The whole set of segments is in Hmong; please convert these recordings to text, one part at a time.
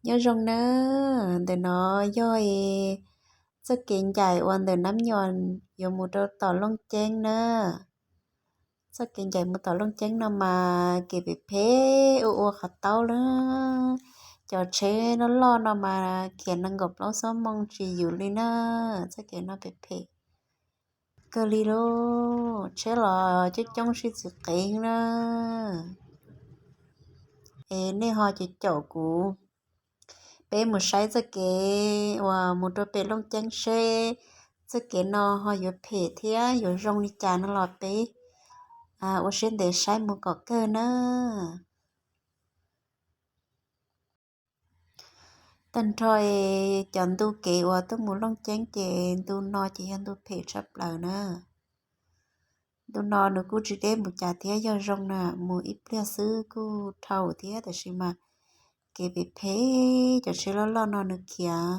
Nyob zoo na, ntawm no yog txoj kev ncaim uas ntawm Nab Nyos yuav mus rau tom Looj Ceeb na. Txoj kev ncaim mus tom Looj Ceeb no mas kev phem phem ua ua qhov taub na. Cov tsheb loj loj no mas khiav nees nkaum plaub xuab moos tsis yus li na. Txoj kev no phem phem kawg li lauj, tsheb los coob coob sib txwv qev na. Es nej ho caum caum kuv, peb mus saib txoj kev uas mus rau pem Looj Ceeb seb txoj kev no ho yuav phem thiab yuav zoo li cas no los peb ua siab ntev saib mus kom kawg na. Tag nrho es cov ntu kev uas tuaj mus Looj Ceeb ces ntu no ces yog ntu phem tshaj plaws na. Ntu no nws kuj tsis deb mus cas thiab, yog zoo na mus ib pliag xwb kuj dhau thiab, tab sis mas kev phem phem, cov tsheb loj loj no nws khiav,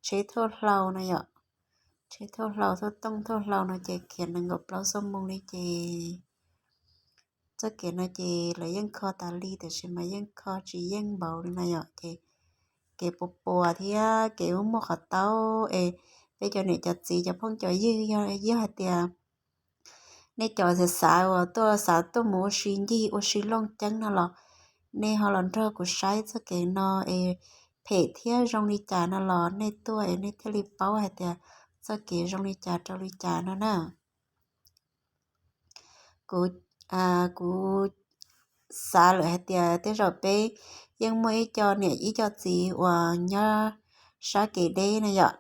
tsheb thauj hlau no yom, tsheb thauj hlau, thauj tooj thauj hlau no ces khiav nees nkaum plaub xuab moos li ces txoj kev no ces lawv yeej kho tas li, tab sis mas yeej kho tsis yeej npaum li na yom. Ces kev puas puas thiab kev muaj muaj qhov taub es peb cov niam cov txiv cov phooj cov ywg, yog hais tias nej cov xav xav uas tuaj xav tuaj mus ua si ncig ua si Looj Ceeb no los nej ho los nrog kuv saib txoj kev no es phem thiab zoo li cas no los nej tuaj es nej thiaj li paub hais tias txoj kev zoo li cas rau li cas no na. Kuv, kuv xav lawm hais tias tej zaum peb yeej muaj ib co niam ib co txiv uas nyob sab kev deb na yom,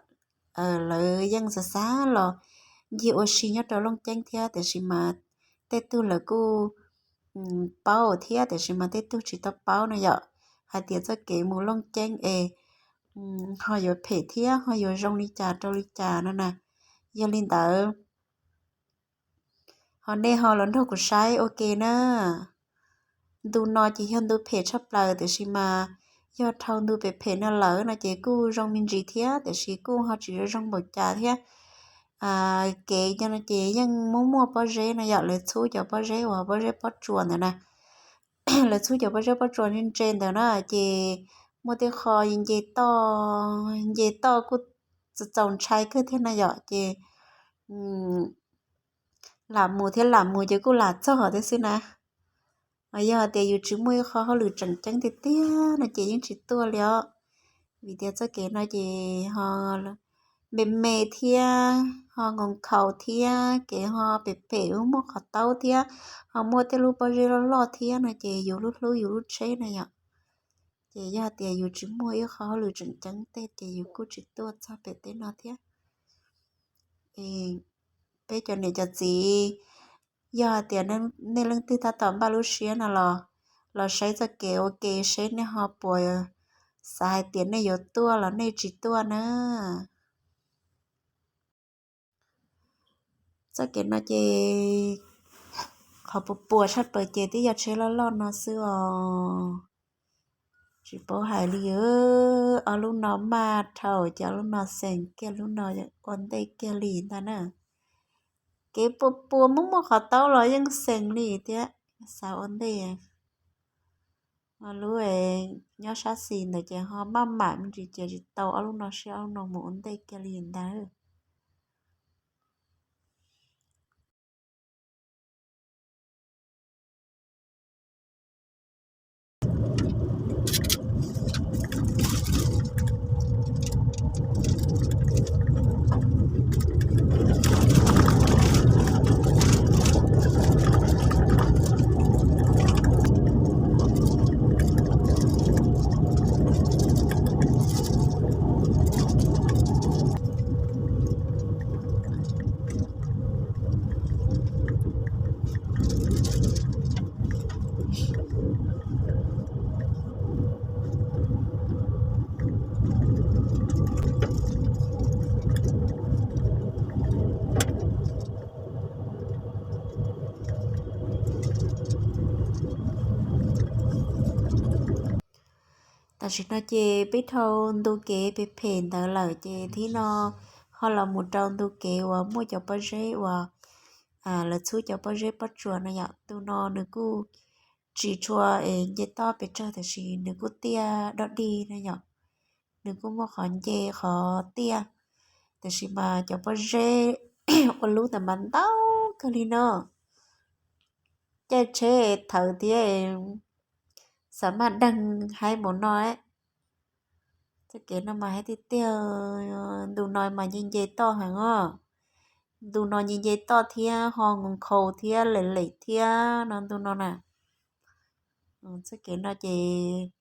lawv yeej xav xav los ncig ua si nyob rau Looj Ceeb thiab, tiam sis mas tej tug lawv kuj paub thiab, tiam sis mas tej tug tsis tau paub na yom, hais tias txoj kev mus Looj Ceeb es ho yuav phem thiab ho yuav zoo li cas rau li cas no na. Yog li ntawd ho nej ho los nrog kuv saib ua ke na. Ntu no ces yog ntu phem tshaj plaws, tiam sis mas yog dhau ntu phem phem no lawm no ces kuj zoo me ntsis thiab, tiam sis kuj ho tsis zoo npaum cas thiab. Kev cov no ces yeej muaj muaj pob zeb no yom, lawv txhub cov pob zeb uas pob zeb pob tsuas ntawd na. Lawv txhub cov pob zeb pob tsuas ntse ntse ntawd na, ces muaj tej qho nce toj, nce toj kuj txaus ntshai kawg thiab na yom, ces lam mus thiab lam mus ces kuj lam txog thiab xwb na. Yog tias yus tsis muaj ib qho hauj lwm tseem ceeb tiag tiag no ces yeej tsis tuaj li os, vim tias txoj kev no ces ho me me thiab ho nkoos khaus thiab kev ho phem phem, muaj qhov taub thiab ho muaj tej lub pob zeb loj loj thiab no ces yus lub hlwb yus lub tsheb na yom. Ces yog tias yus tsis muaj ib qho hauj lwm tseem ceeb tej ces yus kuj tsis tuaj txog pem tej no thiab. Peb cov niam cov txiv, yog hais tias nej leej twg tab tom npaj lub siab no los, los saib txoj kev ua ke seb nej ho puas xav hais tias nej yuav tuaj los nej tsis tuaj na. Txoj kev no ces qhov puas puas tshaj plaws ces twb yog tsheb loj loj no xwb os. Tsis paub hais li, ob lub no maj dhau ces ob lub no xeem kiag, lub no ua ntej kiag li ntag na. Kev puas puas muaj muaj qhov taub los yeej xeem li thiab, xav ua ntej. Lub nyob sab xis ntawd ces ho maj mam me ntsis ces tsis tau, ob lub no seb ob lub no mus ua ntej kiag li ntag. Tam sim no ces peb dhau ntu kev phem phem ntawd lawm ces thib no ho los mus rau ntu kev uas muaj cov pob zeb uas lawv txhub cov pob zeb pob tsuas no yom. Ntu no nws kuj tsis tshua nce toj pes tsawg, tiam sis nws kuj tiaj dog dig no yom. nws kuj muaj qhov nce qhov tiaj, tiam sis mas cov pob zeb ua lub ntawd mas ntau kawg li no. Caij tsheb thawv thiab, xam maj deeg haib npaum no. Txoj kev no mas haib tiag tiag, ntu no mas nce nce toj heev os. Ntu no nce nce toj thiab ho nkaus nkhaus thiab lem lem thiab no ntu no na. Txoj kev no ces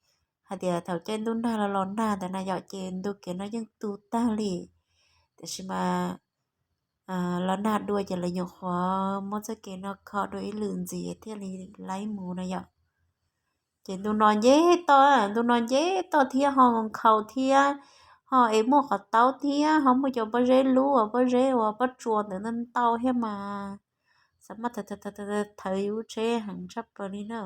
hais tias thaum caij ntuj nag los los nag ntawd na yom, ces ntu kev no yeej tu tag li. Tiam sis mas los nag dua ces lawv nyuam qhuav muab txoj kev no kho dua ib lwm ntxiv thiaj li laib mus na yom. Ces ntu no nce toj, ntu no nce toj thiab ho nkhaus thiab, ho es muaj qhov taub thiab ho muaj cov pob zeb lub uas pob zeb uas pob tsuas ntawd ntau thiab mas xam maj thawv yus lub tsheb heev tshaj plaws li na.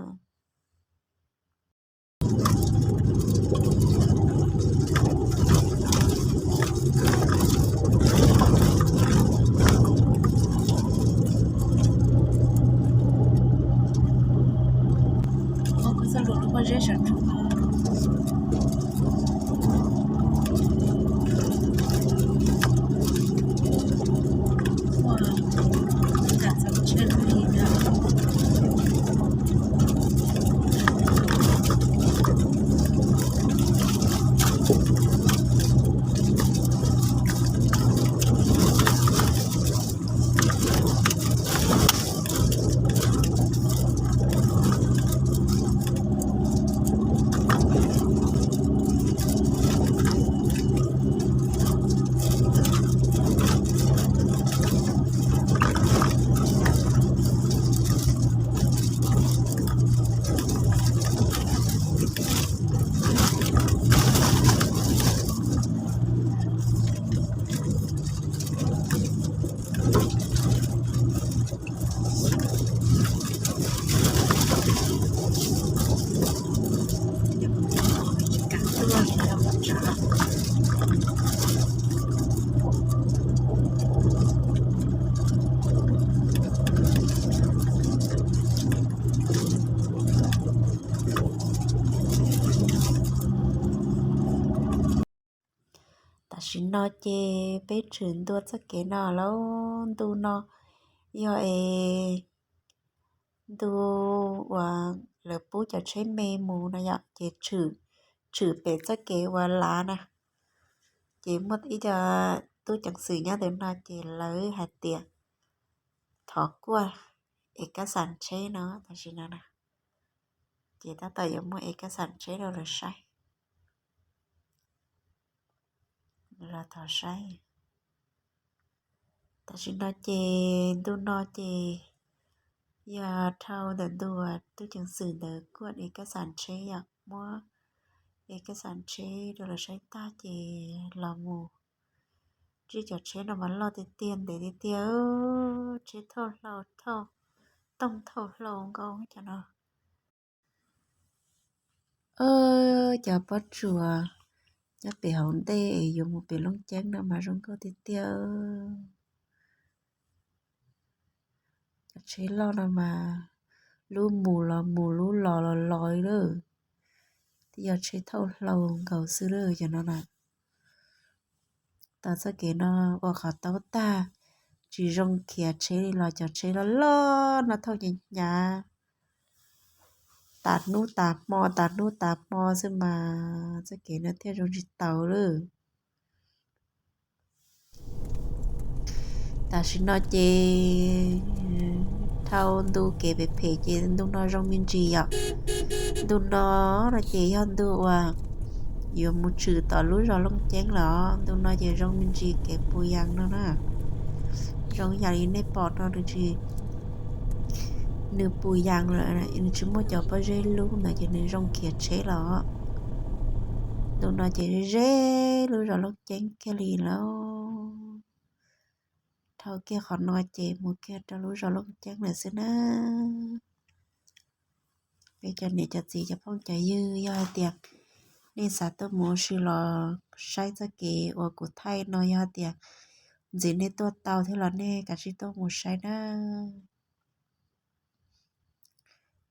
Tam sim no ces peb tshwm ntua txoj kev no lawm. Ntu no yog es ntu uas lawv pub cov tsheb me mus no yom, ces tshwm pem txoj kev uas lav na. Ces muaj ib co tub ceev xwm nyob ntawm no ces lawv hais tias thov kuaj es kab xam tsheb no tam sim no na. Ces tab tom yuav muaj es kab xam tsheb rau lawv saib. Los thov saib. Tam sim no ces ntu no ces yog dhau ntawm ntu uas tub ceev xwm ntawd kuaj es kab xam tsheb yom, muab es kab xam tsheb rau lawv saib tag ces los mus. Ntsib cov tsheb no mas loj tiag tiag ntev tiag tiag, tsheb thauj hlau, tooj thauj hlau nkaus cov no. Cov pob tsuas nyob pem hauv ntej es yuav mus pem Looj Ceeb no mas zoo nkauj tiag tiag. Cov tsheb loj no mas lub mus los mus lub los los los li lawm. Twb yog tsheb thauj hlau nkaus xwb lawm cov no na. Tau txoj kev no ua qhov taub tag, tsis zoo khiav tsheb li los cov tsheb loj loj no thauj hnyav hnyav tas hnub tas hmo tas hnub tas hmo xwb mas txoj kev no thiaj zoo tsis tau lawm. Tam sim no ces dhau ntu kev phem phem ces ntu no zoo me ntsis yom. Ntu no no ces yog ntu uas yuav mus tshwm tom lub zos Looj Ceeb los ntu no ces zoo me ntsis kev puv yees no na. Zoo yam li nej pom no nws tsis, nws puv yees lawm, nws tsis muaj cov pob zeb lub ntawd ces nws zoo khiav tsheb los. Ntu no ces ze lub zos Looj Ceeb kiag li lawm. Dhau kiag qhov no ces mus kiag rau lub zos Looj Ceeb lawm xwb na. Peb cov niam cov txiv cov phooj cov ywg, yog hais tias nej xav tuaj mus ua si los saib txoj kev uas kuv thaij no, yog hais tias ntxim nej tuaj tau thiab los nej kav tsij tuaj mus saib na.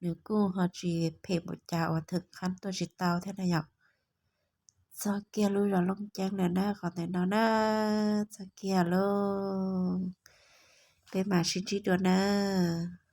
Nws kuj ho tsis phem npaum cas uas thwm qhab tuaj tsis tau thiab na yom. txog kiag lub zos Looj Ceeb lawm na, qhov ntawm no na, txog kiag lauj. Peb mam sib ntsib dua nawb.